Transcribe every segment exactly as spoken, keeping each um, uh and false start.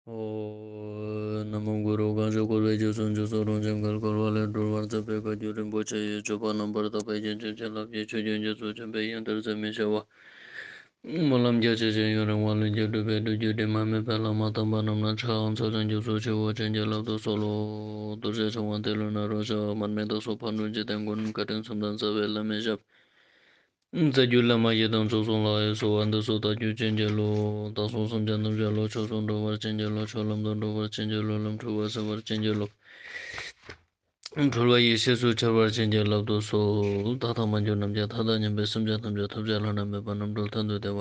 ཨོ། ན་མོ་གུ་རུ། གང་ཞིག་འཁོར་བའི་རྒྱུ་ཚོགས་འཇུག་སོགས་རང་བཞིན་གྱིས་འཁོར་བ་ལས་སྒྲོལ་བར་མཛད་པའི་བཀའ་བརྒྱུད་རིན་པོ་ཆེ་ཡི་སྤྱོད་པ་རྣམ་པར་དག་པའི་རྒྱན་ཅན་བྱིན་རླབས་ཀྱི་ཆུ་རྒྱུན་གྱི་ཚོགས་ཆེན་པོའི་ཡང་དར་ཟད་མི་ཤེས་པ། སྨོན་ལམ་རྒྱ་ཆེ་ཞིང་ཡུན་རིང་བ་ལྷུན་གྱིས་གྲུབ་པའི་སྒྲུབ་བརྒྱུད་དྲི་མ་མེད་པའི་བླ་མ་དམ་པ་རྣམས་ལ་ཕྱག་འཚལ་ཞིང་སྐྱབས་སུ་མཆིའོ། བྱིན་གྱིས་བརླབ་ཏུ་གསོལ་ལོ། རྡོ་རྗེ་འཆང་དབང་ཏེ་ལོ་ནཱ་རོ་ཞབས། མར་མི་དྭགས་སོགས་ཕག་གྲུ་འཇིག་རྟེན་མགོན། བཀའ་དྲིན་གསུམ་ལྡན་རྩ་བའི་བླ་མའི་ཞབས། རྩ་བརྒྱུད་བླ་མ་བཞི་དང་ཚོགས་གསུམ་ལ་གསོལ་བ་འདེབས་སོ། བདག་རྒྱུད་བྱིན་གྱིས་རློབས། བདག་སོགས་སེམས་ཅན་ཐམས་ཅད་བློ་ཆོས་སུ་འགྲོ་བར་བྱིན་གྱིས་རློབས། ཆོས་ལམ་དུ་འགྲོ་བར་བྱིན་གྱིས་རློབས། ལམ་འཁྲུལ་པ་སེལ་བར་བྱིན་གྱིས་རློབས། འཁྲུལ་པ་ཡེ་ཤེས་སུ་འཆར་བར་བྱིན་གྱིས་བརླབ་ཏུ་གསོལ། བདག་དང་མ་གྱུར་ནམ་མཁའི་མཐའ་དང་མཉམ་པའི་སེམས་ཅན་ཐམས་ཅད་ཐོབ་བྱ་བླ་ན་མེད་པ་རྣམ་གྲོལ་མཐར་ཐུག་བདེ་བ་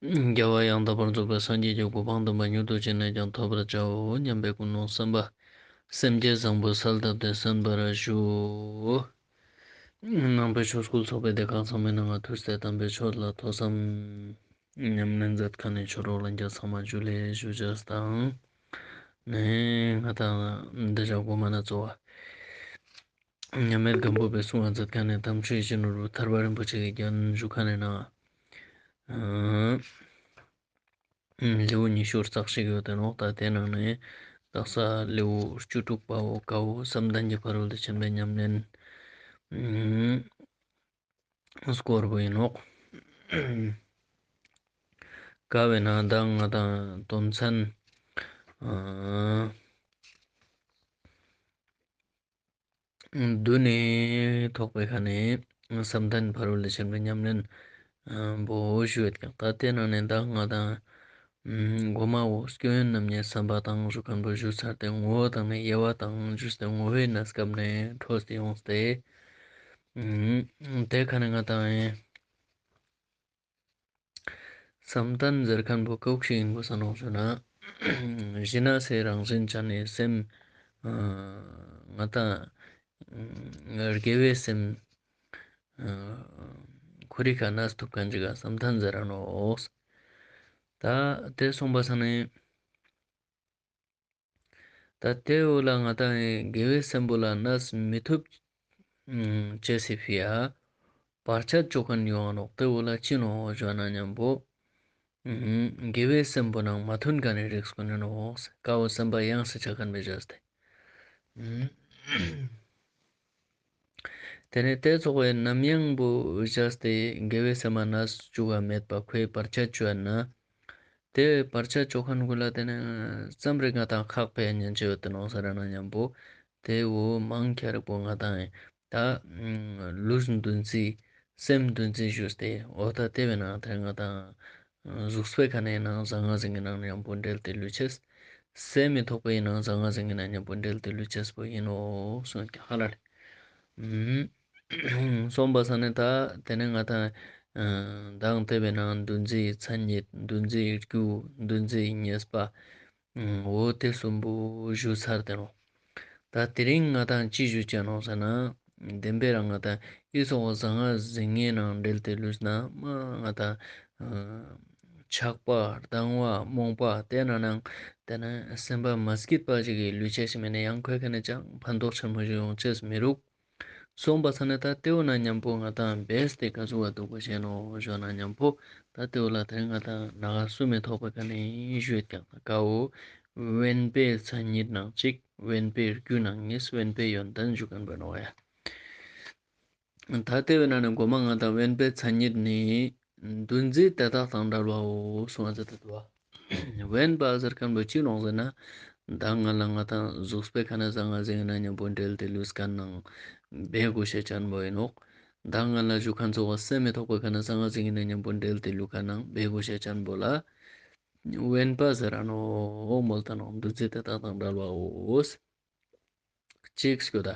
རྒྱལ་བ་ཡང་དག་པར་རྫོགས་པའི་སངས་རྒྱས་ཀྱི་གོ་འཕང་དམ་པ་མྱུར་དུ་ཅི་ནས་ཀྱང་ཐོབ་པར་བྱའོ་སྙམ་པའི་ཀུན་སློང་བསམ་པ་སེམས་བསྐྱེད་བཟང་པོ་གསལ་བཏབ་སྟེ་གསན་པར་ཞུ། ནང་པའི་ཆོས་སྐུལ་ཚོགས་པའི་སྡེ་ཁག་ཚང་མའི་ནང་ང་ཐུགས་སྟེ་དམ་པའི་ཆོས་ལ་ཐོས་བསམ་ཉམས་ལེན་མཛད་མཁན་ནི་ཆོས་གྲོགས་ལྷན་རྒྱས་ཚང་མ་ཇུ་ལེ་ཞུ་ཅེས་དང་། ནས་ང་དང་འདི་ཞག་གོ་མ་ན་གཙོ་བོ་མཉམ་མེད་སྒམ་པོ་པའི་གསུང་བ་མཛད་མཁན་ནི་དམ་ཆོས་ཡིད་བཞིན་ནོར་བུ་ཐར་པ་རིན་པོ་ཆེ་གི་རྒྱན་ཞུ་མཁན་ནི་ནང་། ལེའུ་ཉི་ཤུ་རྩ་གཅིག་ཡོད་དེ་ནོག་ད་དེ་ནང་ནས་དག་ས་ལེའུ་བཅུ་དྲུག་པའོ་ཀའོ་བསམ་གཏན་གྱི་ཕ་རོལ་ཏུ་ཕྱིན་པའི་ཉམས་ལེན་སྐོར་བོ་ཡིན་ནོག་ཀ་བས་ན་ད་ང་དང་དོན་ཚན་བདུན་ནས་ཐོག་པའི་ཁ་ནས་བསམ་གཏན་ཕ་རོལ་ཏུ་ཕྱིན་པའི་ཉམས་ལེན་བོ་ཞུ་ཡོད་ཀྱང་ད་དེ་ནང་ནས་ད་ང་དང་གོ་མ་བོ་སྐྱོན་ཡོན་རྣམ་གཉིས་བསམ་པ་དང་ཞུ་མཁན་བོ་ཞུ་ཚར་ཏེ་ངོ་བོ་དང་ནི་དབྱེ་བ་དང་ཞུས་ཏེ་ངོ་བོའི་གནས་སྐབས་ནས་འཕྲོས་ཏེ་ཡོངས་ཏེ། དེ་ཁ་ནས་ང་དང་བསམ་གཏན་ཟེར་མཁན་བོ་ཀ་བོ་ཞིག་ཡིན་དགོས་ས་ནོག་ཞུ་ན། གཞི་ནས་རང་བཞིན་ཅན་ནི་སེམས། ང་དང་དགེ་བའི་སེམས་ཁོ་རི་ཁ་གནས་ཐུབ་མཁན་ཅིག་ག་བསམ་གཏན་ཟེར་ར་ནོག་ད་དེ་སོང་པ་ས་ནས། ད་དེ་བོ་ལ་ང་དང་དགེ་བའི་སེམས་པོ་ལ་གནས་མི་ཐུབ་ཅེས་སི་ཕི་ཡ་བར་ཆད་ཅོ་མཁན་ཡོང་ནོག་དེ་བོ་ལ་ཅི་ནོག་ཞུ་ན་མཉམ་པོ། དགེ་བའི་སེམས་པོ་ནང་མ་མཐུན་མཁན་ནི་རིགས་ཀུན་ནོག་ཀ་བོ་སེམས་པ་ཡེངས་སེ་ཆ་མཁན་བེ་བྱས་ཏེ། དེ་ནས་དེ་ཚོགས་པའི་རྣམ་གཡེང་པོ་བྱས་ཏེ་དགེ་བའི་སེམས་མ་གནས་བཅུག་ག་མེད་པ་ཁོའི་བར་ཆད་བཅོ་ཡ་ན། དེ་བར་ཆད་བཅོ་མཁན་ཀུན་ལ་དེ་ནས་ཙམ་རེ་ང་དང་ཁག་པའི་ཉན་ཅེས་ཡོད་དེ་ནོག་ཟེར་ན་མཉམ་པོ། དེ་བོ་མང་ཆེ་རིགས་པོ་ང་དང་ད་ལུས་འདུ་འཛི་སེམས་འདུ་འཛི་ཞུས་ཏེ་འོ་ད་དེ་བས་ན་དེ་ང་དང་གཟུགས་པོའི་ཁ་ནས་ནང་ཟང་ངེ་ཟིང་ངེ་ནང་མཉམ་པོ་འབྲེལ་ཏེ་ལུས་ཅེས། སེམས་མི་ཐོགས་པའི་ནང་ཟང་ངེ་ཟིང་ངེ་ནང་མཉམ་པོ་འབྲེལ་ཏེ་ལུས་ཅེས་པོ་ཡིན་ནོག་གསུངས་ཀྱང་ཧ་ལ་ལེ། སོང་པ་ས་ནས་ད་དེ་ནས་ང་དང་མདང་དེ་བས་ན་འདུ་འཛིའི་མཚན་ཉིད་འདུ་འཛིའི་རྒྱུ་འདུ་འཛིའི་ཉེས་པ། འོ་དེ་གསུམ་པོ་ཞུ་ཚར་ཏེ་ནོག་ད་དེ་རིང་ང་དང་ཅི་ཞུ་ཅེས་ནོག་ཟེར་ན། བདེན་པའི་རང་ང་དང་ཨི་ཙོགས་ཟང་ངེ་ཟིང་ངེ་ནང་འབྲེལ་ཏེ་ལུས་ན་མ་ང་དང་ཆགས་པ་སྡང་བ་རྨོངས་པ་དེ་ན་ནང་དེ་ན་སེམས་པ་མ་སྐྱིད་པ་ཞིག་གི་ལུས་ཅེས་ཤིག་མེད་ན་ཡང་ཁོའི་ཁ་ནས་ཅང་ཕན་ཐོགས་ཆེན་མོ་ཞིག་ཡོང་ཅེས་མི་རུག་སོང་པ་ས་ནས་ད་དེ་བོ་ན་མཉམ་པོ་ང་དང་བེས་ཏེ་ག་ཟུག་ག་འདུག་གོ་ཤེས་ནོག་ཞུ་ན་མཉམ་པོ་ད་དེ་བོ་ལ་དེ་རིང་ང་དང་ན་ག་སུ་མི་ཐོགས་པའི་ཁ་ནས་ཞུ་ཡོད་ཀྱང་ཀ་བོ་དབེན་པའི་མཚན་ཉིད་ནང་གཅིག་དབེན་པའི་རྒྱུ་ནང་གཉིས་དབེན་པའི་ཡོན་ཏན་ཞུ་མཁན་བོ་ནོག་ཡ། ད་དེ་བས་ན་ནི་གོ་མ་ང་དང་དབེན་པའི་མཚན་ཉིད་ནི་འདུ་འཛི་དེ་དག་དང་བྲལ་བའོ་གསུངས་ཏེ་འདུག་པ། དབེན་པ་ཟེར་མཁན་པོ་ཅི་ནོག་ཟེར་ན། ད་ང་ལ་ང་དང་གཟུགས་པོའི་ཁ་ནས་ཟང་ངེ་ཟིང་ངེ་ནང་མཉམ་པོ་འབྲེལ་ཏེ་ལུས་མཁན་ནང་བེ་གོ་ཤེས་ཅན་པོ་ཡིན་ནོག་ད་ང་ལ་ཞུ་མཁན་ཚོགས་སེམས་མི་ཐོགས་པའི་ཁ་ནས་ཟང་ངེ་ཟིང་ངེ་ནང་མཉམ་པོ་འབྲེལ་ཏེ་ལུས་མཁན་ནང་བེ་གོ་ཤེས་ཅན་པོ་ལ་དབེན་པ་ཟེར་ར་ནོག་མོལ་ཏེ་ནོག་འདུ་འཛི་དེ་དག་དང་བྲལ་བའོ། གཅིག་སྐྱོ་ད།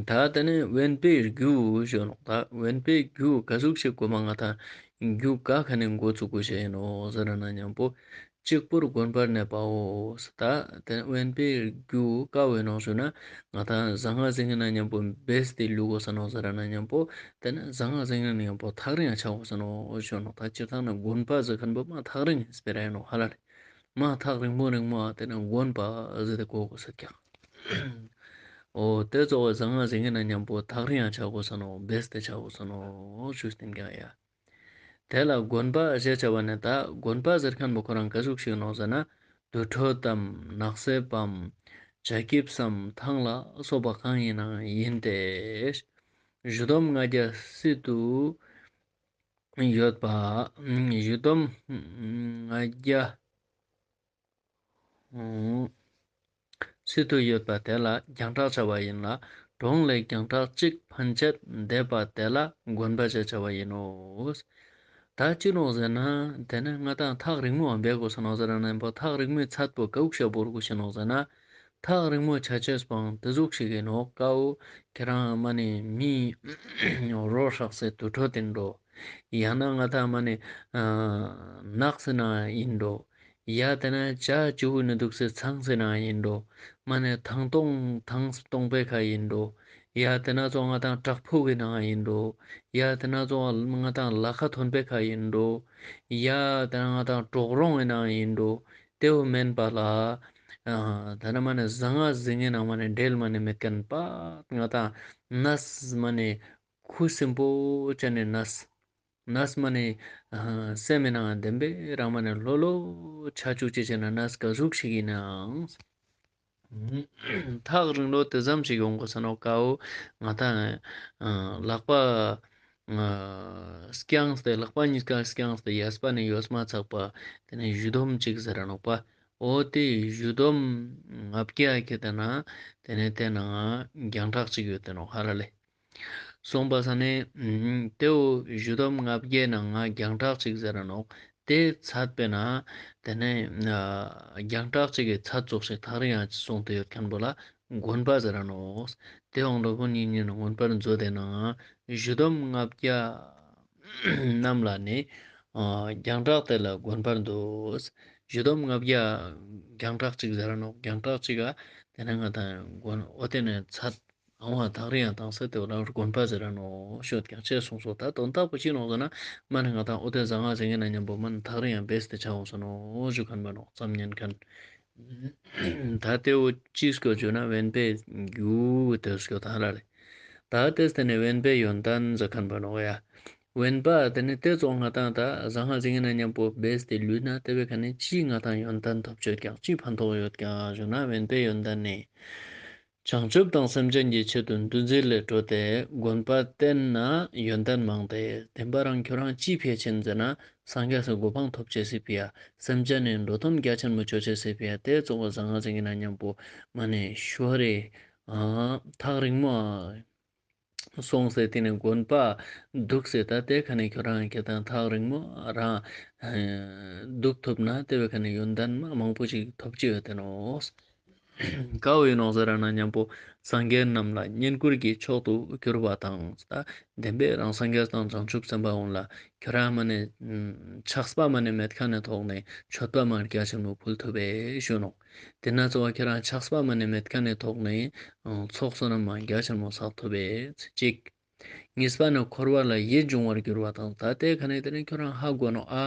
ད་དེ་ནས་དབེན་པའི་རྒྱུ་ཞུ་ནོག་ད་དབེན་པའི་རྒྱུ་ག་ཟུག་ཞིག་གོ་མ་ང་དང་རྒྱུ་ག་ཁ་ནས་འགོ་བཙུགས་དགོས་ཤེས་ཡིན་ནོག་ཟེར་ན་མཉམ་པོ་གཅིག་པུར་དགོན་པར་གནས་པའོ། ད་དེ་དབེན་པའི་རྒྱུ་ག་བོ་ཡིན་ནོག་ཞུ་ན་ང་དང་ཟང་ངེ་ཟིང་ངེ་ནང་མཉམ་པོ་བེས་ཏེ་ལུས་དགོས་ས་ནོག་ཟེར་ན་མཉམ་པོ་དེ་ནས་ཟང་ངེ་ཟིང་ངེ་ནང་མཉམ་པོ་ཐག་རིང་ཡང་ཆ་དགོས་ས་ནོག་ཞུ་ནོག་ད་སྤྱིར་བཏང་ན་དགོན་པ་ཟེར་མཁན་པོ་མ་ཐག་རིང་ཡིན་སྤེ་ར་ཡིན་ནོག་ཧ་ལ་ལེ། མ་ཐག་རིང་མོ་རིང་མོ་ཨ་དེ་ནས་དགོན་པ་ཟེར་ཏེ་གོ་དགོས་ས་ཀྱང་། འོ་དེ་ཚོགས་པའི་ཟང་ངེ་ཟིང་ངེ་ནང་མཉམ་པོ་ཐག་རིང་ཡང་ཆ་དགོས་ས་ནོག་བེས་ཏེ་ཆ་དགོས་ས་ནོག་ཞུས་ཏེ་ཀྱང་ཡ། དེ་ལ་དགོན་པ་ཞེས་བྱ་བ་ནི་ད་དགོན་པ་ཟེར་ཁན་བོ་ཁོ་རང་ག་ཟུག་ཞིག་ནོག་ཟེར་ན། དུར་ཁྲོད་དམ་ནགས་གསེབ་བམ་བྱ་སྐྱིབས་སམ་ཐང་ལ་སོགས་པ་གང་ཡིན་ནའང་ཡིན་ཏེ། གཞུ་འདོམ་ལྔ་བརྒྱ་སྲིད་དུ་ཡོད་པ། གཞུ་འདོམ་ལྔ་བརྒྱ་སྲིད་དུ་ཡོད་པ་དེ་ལ་རྒྱང་གྲགས་བྱ་བ་ཡིན་ལ། གྲོང་ལས་རྒྱང་གྲགས་གཅིག་ཕན་ཆད་འདས་པ་དེ་ལ་དགོན་པ་ཞེས་བྱ་བ་ཡིན་ནོ། ད་ཅི་ནོག་ཟེར་ན། དེ་ནི་ང་ཏང་ཐག་རིང་མོ་འབད་དགོས་ས་ནོག་ཟེར་ན་ནན་པོ་ཐག་རིང་མོའི་ཚད་པོ་ག་ཟུག་ཞིག་བོར་དགོས་ཤེས་ནོག་ཟེར་ན། ཐག་རིང་མོ་ཆ་ཅེས་པོའང་དེ་ཟུག་ཞིག་ཡིན་ནོག། ཀ་བོ་ཁྱེད་རང་མ་ནེ་མི་རོ་ཧྲག་སའི་དུར་ཁྲོད་ཡིན་འགྲོ། ཡང་ན་ང་ཏང་མ་ནེ་ནགས་ཟེར་ན་ཡིན་འགྲོ། ཡ་དེ་ན་བྱ་བྱིའུ་ནི་འདུག་སའི་ཚང་ཟེར་ན་ཡིན་འགྲོ། མ་ནེ་ཐང་སྟོང་ཐང་སྟོང་པའི་ཁ་ཡིན་འགྲོ། ཡ་དེ་ན་ཚོ་ང་ཏང་བྲག་ཕུག་གི་ནང་ཡིན་འགྲོ། ཡ་དེ་ན་ཚོ་ང་ཏང་ལ་ཁ་ཐོན་པའི་ཁ་ཡིན་འགྲོ། ཡ་དེ་ན་ང་ཏང་གྲོག་རོང་གི་ནང་ཡིན་འགྲོ། དེ་བོ་མེན་པ་ལ། ཨ་དེ་ན་མ་ནེ་ཟང་ངེ་ཟིང་ངེ་ནང་མ་ནེ་འབྲེལ་མ་ནེ་མེད་ཁན་པ་ང་ཏང་ནས་མ་ནེ་ཁུ་སིམ་པོ་ཅན་ནི་ནས། ནས་མ་ནེ་ཨ་སེམས་མི་ནང་བདེན་པའི་རང་མ་ནེ་ལྷོད་ལྷོད་ཆ་ཅུག་ཅེས་ཅན་ནི་ནས་ག་ཟུག་ཞིག་ཡིན་ནའང་། ཐག་རིང་ལོ་དེ་ཙམ་ཞིག་ཡོང་དགོས་ས་ནོག། ཀ་བོ་ང་ཏང་ཨ་ལག་པ་ཨ་བརྐྱངས་ཏེ་ལག་པ་གཉིས་ཀ་བརྐྱངས་ཏེ་གཡས་པ་ནེ་གཡོན་མ་ཚག་པ་དེ་ནེ་གཞུ་འདོམ་གཅིག་ཟེར་ར་ནོག་པ། འོ་དེ་གཞུ་འདོམ་ལྔ་བརྒྱ་ཁྱེར་ཏེ་ན་དེ་ནེ་དེ་ནང་རྒྱང་གྲགས་གཅིག་ཡོད་དེ་ནོག་ཧ་ལ་ལེ། སོང་པ་ས་ནེ་ཨ་དེ་བོ་གཞུ་འདོམ་ལྔ་བརྒྱའི་ནང་ང་རྒྱང་གྲགས་གཅིག་ཟེར་ར་ནོག། དེ་ཚད་པའི་ནང་དེ་ནེ་ཨ་རྒྱང་གྲགས་གཅིག་གི་ཚད་ཙོགས་ཤིག་ཐག་རིང་ཡང་གསུངས་ཏེ་ཡོད་ཁན་བོ་ལ་དགོན་པ་ཟེར་ར་ནོག། དེ་འོང་ལོ་བོ་གཉིས་གཉིས་ནི་མངོན་པར་མཛོད་དེ་ནང་གཞུ་འདོམ་ལྔ་བརྒྱ་རྣམས་ལ་ནི་ཨ་རྒྱང་གྲགས་དེ་ལ་དགོན་པར་འདུ། གཞུ་འདོམ་ལྔ་བརྒྱ་རྒྱང་གྲགས་གཅིག་ཟེར་ར་ནོག། རྒྱང་གྲགས་གཅིག་ག་དེ་ནེ་ང་ཏང་དགོན་འོ་དེ་ནེ་ཚད་འོང་བ་ཐག་རིང་ཡང་བཏང་ས་དེ་བོ་ལ་དགོན་པ་ཟེར་ར་ནོག་ཞུ་ཡོད་ཀྱག་ཅེས་གསུངས་སོ། ད་དོན་དག་པོ་ཅི་ནོག་ཟེར་ན་མ་ནེ་ང་ཏང་འོ་དེ་ཟང་ངེ་ཟིང་ངེ་ན་མཉམ་པོ་མ་ནེ་ཐག་རིང་ཡང་བེས་ཏེ་ཆ་འོང་ས་ནོག་ཞུ་ཁན་བོ་ནོག་ཙམ་ཉན་ཁན། ད་དེ་བོ་ཅི་སྐྱོ་བརྗོད་ན་དབེན་པའི་རྒྱུ་དེ་སྐྱོ་ད་ཧ་ལ་ལེ། ད་དེ་སྟེ་ནེ་དབེན་པའི་ཡོན་ཏན་ཟེར་ཁན་བོ་ནོག་ཡ། དབེན་པ་དེ་ནེ་དེ་ཙོགས་ང་ཏང་ད་ཟང་ངེ་ཟིང་ངེ་ན་མཉམ་པོ་བེས་ཏེ་ལུས་ན་དེ་བོའི་ཁ་ནེ་ཅི་ང་ཏང་ཡོན་ཏན་ཐོབ་ཅེས་ཀྱག་ཅི་ཕན་ཐོགས་ཡོད་ཀྱག་ཞུ་ན་དབེན་པའི་ཡོན་ཏན་ནི། བྱང་ཆུབ་དང་སེམས་ཅན་གྱི་ཆེད་དུ་འདུ་འཛི་ལས་གྲོལ་ཏེ་དགོན་པ་བསྟེན་ན་ཡོན་ཏན་མང་སྟེ། བསྟེན་པ་རང་ཁྱོ་རང་ཅི་ཕིའ་ཆེན་ཟེར་ན་སངས་རྒྱས་སི་གོ་འཕང་ཐོབ་ཅེས་སི་ཕིའ། སེམས་ཅན་ནི་འགྲོ་དོན་རྒྱ་ཆེན་མོ་ཅོ་ཅེས་སི་ཕིའ། དེ་ཙོགས་པོ་ཟང་ངེ་ཟིང་ངེ་ན་མཉམ་པོ་མ་ནེ་ཤོ་རེ་ཨ་ཐག་རིང་མོ་སོང་སྟེ་དེ་ནེ་དགོན་པ་འདུག་སྟེ་ད་དེ་ཁ་ནེ་ཁྱོ་རང་ཁྱེད་དང་ཐག་རིང་མོ་རང་འདུག་ཐུབ་ན་དེ་བོའི་ཁ་ནེ་ཡོན་ཏན་མ་མང་པོ་ཞིག་ཐོབ་ཅེས་ཡོད་དེ་ནོག། ཀ་བོ་ཡིན་ནོག་ཟེར་ན་མཉམ་པོ་སངས་རྒྱས་རྣམས་ལ་བསྙེན་བཀུར་གྱི་མཆོག་ཏུ་གྱུར་པ་དང་། ད་བདེན་པའི་རང་སངས་རྒྱས་དང་བྱང་ཆུབ་སེམས་དཔའ་འོང་ལ་ཁྱོ་རང་མ་ནེ་ཆགས་པ་མ་ནེ་མེད་ཁན་ནི་ཐོག་ནེ་མཆོད་པ་མ་རྒྱ་ཆེན་མོ་ཕུལ་ཐུབ་པས་ཞུ་ནོག། དེ་ན་ཚོ་བ་ཁྱོ་རང་ཆགས་པ་མ་ནེ་མེད་ཁན་ནི་ཐོག་ནེ་ཚོགས་བསོད་ནམས་མ་རྒྱ་ཆེན་མོ་བསགས་ཐུབ་པས་གཅིག། གཉིས་པ་ནི་འཁོར་བ་ལ་ཡིད་འབྱུང་བར་འགྱུར་བ་དང་། ད་དེ་ཁ་ནེ་དེ་ནེ་ཁྱོ་རང་ཧ་གོ་ནོག། ཨ་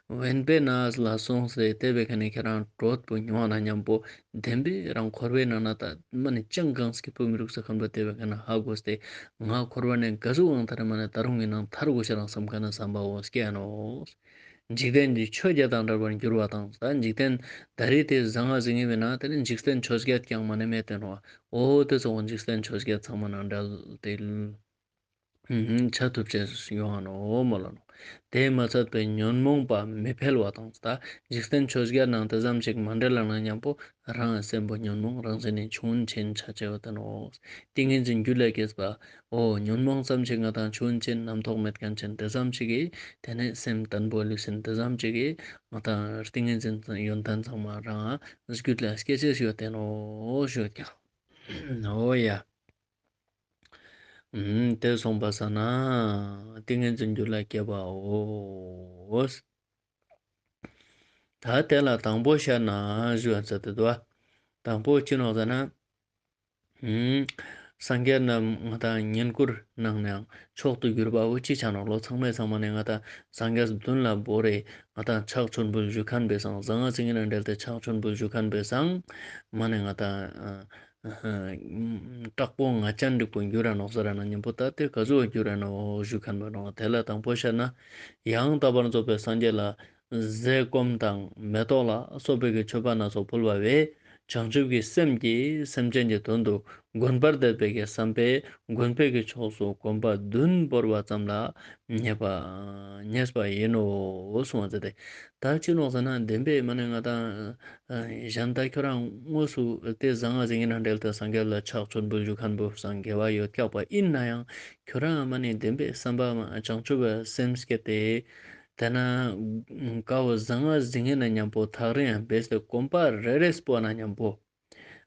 དབེན་པའི་ནང་ལ་སོང་སྟེ་དེ་བོའི་ཁ་ནེ་ཁྱོ་རང་གྲོད་པོ་མྱོང་ན་མཉམ་པོ་བདེན་པའི་རང་འཁོར་བའི་ནང་ན་ད་མ་ནེ་ཅང་གང་སྐྱིད་པོ་མི་རུག་ས་ཁན་བོ་དེ་བོའི་ཁ་ནེ་ཧ་གོ་སྟེ་ང་འཁོར་བ་ནེ་ག་ཟུག་འང་ཐར་མ་ནེ་ད་རུང་ཡིན་ནང་ཐར་དགོས་ཤེས་རང་སམ་ཁན་ནི་སམ་པ་བོ་སྐྱེ་ནོག། འཇིག་རྟེན་གྱི་ཆོས་བརྒྱད་དང་བྲལ་བར་འགྱུར་བ་དང་། ད་འཇིག་རྟེན་ད་རེས་དེ་ཟང་ངེ་ཟིང་ངེ་བས་ན་དེ་ནེ་འཇིག་རྟེན་ཆོས་བརྒྱད་ཀྱང་མ་ནེ་མེད་དེ་ནོག། འོ་དེ་ཚོ་འཇིག་རྟེན་ཆོས་བརྒྱད་ཚང་མ་ནང་བྲལ་ཏེ་ཆ་ཐུབ་ཅེས་ཡོང་ང་ནོག་མོལ་ལ་ནོག། དེས་མ་ཚད་པའི་ཉོན་མོངས་པ་མི་འཕེལ་བ་དང་། ད་འཇིག་རྟེན་ཆོས་བརྒྱད་ནང་དེ་ཙམ་ཞིག་མ་འབྲེལ་ལ་ན་མཉམ་པོ་རང་སེམས་པོ་ཉོན་མོངས་རང་བཞིན་ནི་ཆུང་ཆེན་ཆ་ཆེ་བ་དེ་ནོག། ཏིང་ངེ་འཛིན་རྒྱུད་ལ་སྐྱེས་པ། འོ་ཉོན་མོངས་ཙམ་ཞིག་ང་ཏང་ཆུང་ཆེན་རྣམ་རྟོག་མེད་ཁན་ཅན་དེ་ཙམ་ཞིག་གིས་དེ་ནེ་སེམས་བརྟན་པོ་ལུས་སེམས་དེ་ཙམ་ཞིག་གིས་ང་ཏང་ཏིང་ངེ་འཛིན་ཡོན་ཏན་ཚང་མ་རང་རྒྱུད་ལ་སྐྱེ་ཅེས་ཡོད་དེ་ནོག་ཞུ་ཀྱག། འོ་ཡ། ཨུམ། དེ་སོང་པ་ས་ན་ཏིང་ངེ་འཛིན་རྒྱུད་ལ་སྐྱེ་བའོ། ད་དེ་ལ་དང་པོ་ཤད་ན་ཞུ་ཡ་ཚ་དེ་དུ་བ། དང་པོ་ཅི་ནོག་ཟེར་ན། ཨུམ། སངས་རྒྱས་རྣམས་ང་ཏང་བསྙེན་བཀུར་གནང་ནའང་མཆོག་ཏུ་གྱུར་པའོ་ཅི་ཆ་ནོག་ལོ། ཚང་མའི་ཚང་མ་ནེ་ང་ཏང་སངས་རྒྱས་མདུན་ལ་བོར་རེ་ང་ཏང་ཕྱག་མཆོད་འབུལ་ཞུ་ཁན་བས་སང་ཟང་ངེ་ཟིང་ངེ་ན་འབྲེལ་ཏེ་ཕྱག་མཆོད་འབུལ་ཞུ་ཁན་བས་སང་མ་ནེ་ང་ཏང་ ཨ་དྲག་པོ་ང་ཅན་འགྲིག་པོ་འགྱུར་ར་ནོག་ཟེར་ར་ན་མཉམ་པོ་ད་དེ་ག་ཟུག་འགྱུར་ར་ནོག་ཞུ་ཁན་བོ་ནོག། དེ་ལ་དང་པོ་ཤད་ན་ཡང་དག་པར་རྫོགས་པའི་སངས་རྒྱས་ལ་ཟས་སྐོམ་དང་མེ་ཏོག་ལ་སོགས་པའི་གི་མཆོད་པ་སྣ་ཚོགས་ཕུལ་བ་བས་བྱང་ཆུབ་ཀྱི་སེམས་ཀྱིས་སེམས་ཅན་གྱི་དོན་དུ་དགོན་པར་བསྡད་པའི་གི་བསམ་པས་དགོན་པའི་གི་ཕྱོགས་སུ་གོམ་པ་བདུན་བོར་བ་ཙམ་ལ་ཉེས་པ་ཉེས་པ་ཡིན་ནོ་གསུངས་པ་མཛད་དེ། ད་ཅི་ནོག་ཟེར་ན་བདེན་པའི་མ་ནེ་ང་དང་ཨ་གཞན་ད་ཁྱོ་རང་དངོས་སུ་དེ་ཟང་ངེ་ཟིང་ངེ་ནང་འབྲེལ་ཏེ་སངས་རྒྱས་ལ་ཕྱག་མཆོད་འབུལ་ཞུ་ཁན་བོ་སང་དགེ་བ་ཡོད་ཀྱག་པ་ཡིན་ནའང་ཁྱོ་རང་མ་ནེ་བདེན་པའི་བསམ་པ་མ་བྱང་ཆུབ་པའི་སེམས་བསྐྱེད་དེ་དེ་ན་ཀ་བོ་ཟང་ངེ་ཟིང་ངེ་ན་མཉམ་པོ་ཐག་རིང་ཡང་བེས་ཏེ་གོམ་པ་རེ་རེ་སྤོ་ན་མཉམ་པོ།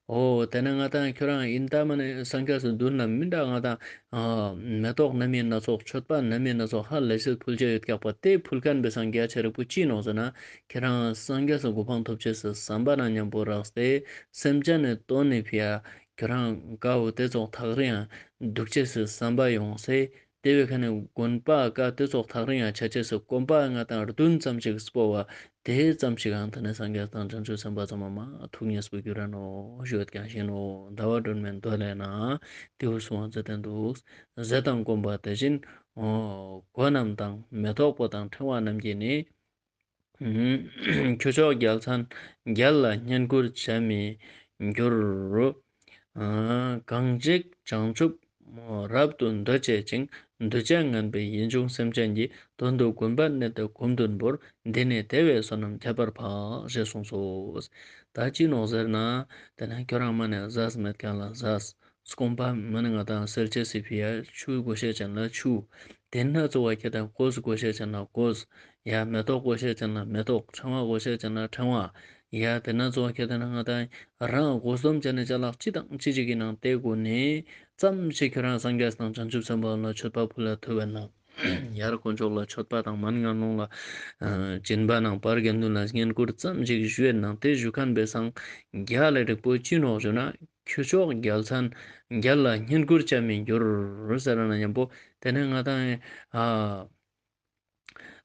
འོ་དེ་ན་ང་དང་ཁྱོ་རང་ཡིན་ད་མ་ནེ་སངས་རྒྱས་སུ་མདུན་ལ་མི་འདྲ་ང་དང་ཨ་མེ་ཏོག་སྣ་མིན་སྣ་ཚོགས་མཆོད་པ་སྣ་མིན་སྣ་ཚོགས་ཧ་ལས་སེ་ཕུལ་ཆ་ཡོད་ཀྱག་པ་དེ་ཕུལ་ཁན་བོའི་སང་རྒྱ་ཆེ་རིག་པོ་ཅི་ནོག་ཟེར་ན་ཁྱོ་རང་སངས་རྒྱས་སུ་གོ་འཕང་ཐོབ་ཅེས་སི་བསམ་པ་ན་མཉམ་པོ་རགས་ཏེ་སེམས་ཅན་ནི་དོན་ནི་ཕི་ཡ་ཁྱོ་རང་ཀ་བོ་དེ་ཙོགས་ཐག་རིང་ཡང་འདུག་ཅེས་སི་བསམ་པ་ཡོང་སེ། དེ་བོའི་ཁ་ནེ་དགོན་པ་ཀ་དེ་ཙོགས་ཐག་རིང་ཡང་ཆ་ཅེས་སི་གོམ་པ་ང་དང་བདུན་ཙམ་ཞིག་སྤོ་བ་དེ་ཙམ་ཞིག་ཨང་དེ་ནེ་སངས་རྒྱས་དང་བྱང་ཆུབ་སེམས་དཔའ་ཚང་མ་མ་ཐུགས་མཉེས་པོ་འགྱུར་ར་ནོག་ཞུ་ཡོད་ཀྱང་ཤེས་ནོ། ཟླ་བ་སྒྲོན་མེའི་མདོ་ལས་ན་དེ་བོ་གསུངས་པ་མཛད་དེ་འདུག། ཟས་དང་སྐོམ་པ་དེ་བཞིན་གོས་རྣམས་དང་མེ་ཏོག་པོ་དང་ཕྲེང་བ་རྣམས་ཀྱིས་ནི། ཁྱུ་མཆོག་རྒྱལ་མཚན་རྒྱལ་ལ་བསྙེན་བཀུར་བྱ་མི་འགྱུར། གང་ཅིག་བྱང་ཆུབ་རབ་ཏུ་འདོད་བྱེད་ཅིང་། འདུས་བྱས་ངན་པའི་ཡིད་འབྱུང་སེམས་ཅན་གྱི། དོན་དུ་དགོན་པར་གནས་ཏེ་གོམ་བདུན་བོར། འདི་ནི་དེ་བས་བསོད་ནམས་ཁྱད་པར་འཕགས། ཞེས་གསུངས་སོ། ད་ཅི་ནོག་ཟེར་ན་དེ་ན་ཁྱོ་རང་མ་ནེ་ཟས་མེད་ཁན་ལ་ཟས། སྐོམ་པ་མ་ནེ་ང་དང་སེལ་ཅེས་སི་ཕི་ཡ་ཆུ་དགོས་ཤེས་ཅན་ལ་ཆུ། དེ་ན་གཙོ་བོ་ཁྱེད་དང་གོས་དགོས་ཤེས་ཅན་ལ་གོས། ཡ་མེ་ཏོག་དགོས་ཤེས་ཅན་ལ་མེ་ཏོག་ཕྲེང་བ་དགོས་ཤེས་ཅན་ལ་ཕྲེང་བ། ཡ་དེ་ན་གཙོ་བོ་ཁྱེད་དང་ང་དང་རང་དགོས་སྡོམ་ཅན་ནི་ཅ་ལག་ཅི་དང་ཅི་ཅིག་གི་ནང་དེ་དགོས་ནི་ཙམ་ཞིག་ཁྱོ་རང་སངས་རྒྱས་དང་བྱང་ཆུབ་སེམས་དཔའ་ལ་མཆོད་པ་ཕུལ་ལ་ཐུབ་བས་ན། ཡར་དཀོན་མཆོག་ལ་མཆོད་པ་དང་མན་ངན་སློང་ལ་སྦྱིན་པ་ནང་བར་དགེ་འདུན་ལ་བསྙེན་བཀུར་ཙམ་ཞིག་ཞུ་ཡོད་ནང་དེ་ཞུ་ཁན་བོའི་སང་རྒྱ་ལ་རིག་པོ་ཅི་ནོག་ཞུ་ན། ཁྱུ་མཆོག་རྒྱལ་མཚན་རྒྱལ་ལ་བསྙེན་བཀུར་བྱ་མི་འགྱུར་ཟེར་ན་མཉམ་པོ་དེ་ནེ་ང་དང་ཨ་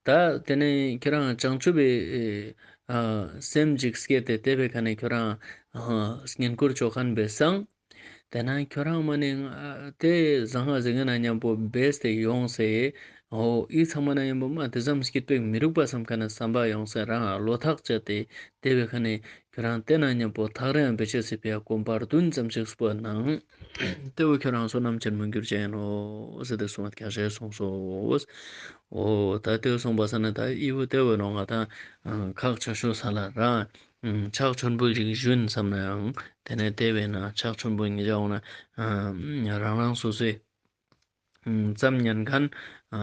ད་དེ་ནེ་ཁྱོ་རང་བྱང་ཆུབ་པའི་ཨ་སེམས་ཅིག་བསྐྱེད་དེ་དེ་བོའི་ཁ་ནེ་ཁྱོ་རང་ཨ་བསྙེན་བཀུར་ཅོ་ཁན་བོའི་སང་དེ་ན་ཁྱོ་རང་མ་ནེ་ཨ་དེ་ཟང་ངེ་ཟིང་ངེ་ན་མཉམ་པོ་བེས་ཏེ་ཡོང་སེ། འོ་འི་ཚང་མ་ན་མཉམ་པོ་མ་དེ་ཙམ་སྐྱིད་པོ་མི་རུག་པ་བསམ་ཁན་ནི་བསམ་པ་ཡོང་སེ་རང་བློ་ཐག་བཅད་དེ་དེ་བོའི་ཁ་ནེ་ཁྱོ་རང་དེ་ན་མཉམ་པོ་ཐག་རིང་བེ་ཅེས་སི་ཕི་ཡ་གོམ་པ་བདུན་ཙམ་ཞིག་སྤོ་ནང་དེ་བོ་ཁྱོ་རང་བསོད་ནམས་ཆེན་མོ་འགྱུར་ཅེས་ཡིན་ནོ་ཟེར་ཏེ་གསུངས་པ་ཀྱང་ཞེས་གསུངས་སོ། འོ་ད་དེ་བོ་གསུངས་པ་ས་ན་ད་འི་བོ་དེ་བོ་ནོ་ང་དང་ཁག་ཆེ་ཤོས་ས་ལ་རང་ཕྱག་མཆོད་འབུལ་ཞིག་ཞུ་ཡིན་བསམ་ནའང་དེ་ནེ་དེ་བས་ན་ཕྱག་མཆོད་འབུལ་ཉེ་ཆ་འོང་ན་རང་རང་སོ་སོའི་ཙམ་ཉན་ཁན་ཨ་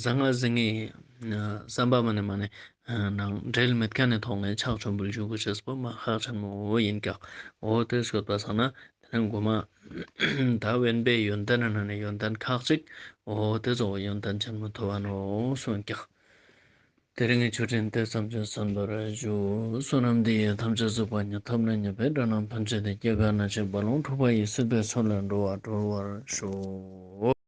ཟང་ངེ་ཟིང་ངེ་ཨ་བསམ་པ་མ་ནེ་མ་ནེ་ཨ་ནང་འབྲེལ་མེད་ཁན་ནི་ཐོག་ནེ་ཕྱག་མཆོད་འབུལ་ཞུ་དགོས་ཤེས་པོ་མ་ཁག་ཆེན་མོ་ཡིན་ཀྱག། འོ་དེ་སོང་པ་སང་ན་དེ་ནེ་གོ་མ་ད་དབེན་པའི་ཡོན་ཏན་ནང་ནེ་ཡོན་ཏན་ཁག་ཅིག་འོ་དེ་ཙོགས་ཡོན་ཏན་ཆེན་མོ་ཐོབ་བ་ནོ་གསུངས་ཀྱག། དེ་རིང་གི་ཆོས་འབྲེལ་དེ་ཙམ་གྱིས་ཟིན་པར་ཞུ། བསོད་ནམས་འདི་ཡིས་ཐམས་ཅད་གཟིགས་པ་ཉིད། ཐོབ་ནས་ཉེས་པའི་དགྲ་རྣམས་ཕམ་བྱས་ཏེ། སྐྱེ་རྒ་ན་འཆིའི་རྦ་ཀློང་འཁྲུགས་པ་ཡི། སྲིད་པའི་མཚོ་ལས་འགྲོ་བ་སྒྲོལ་བར་ཤོག།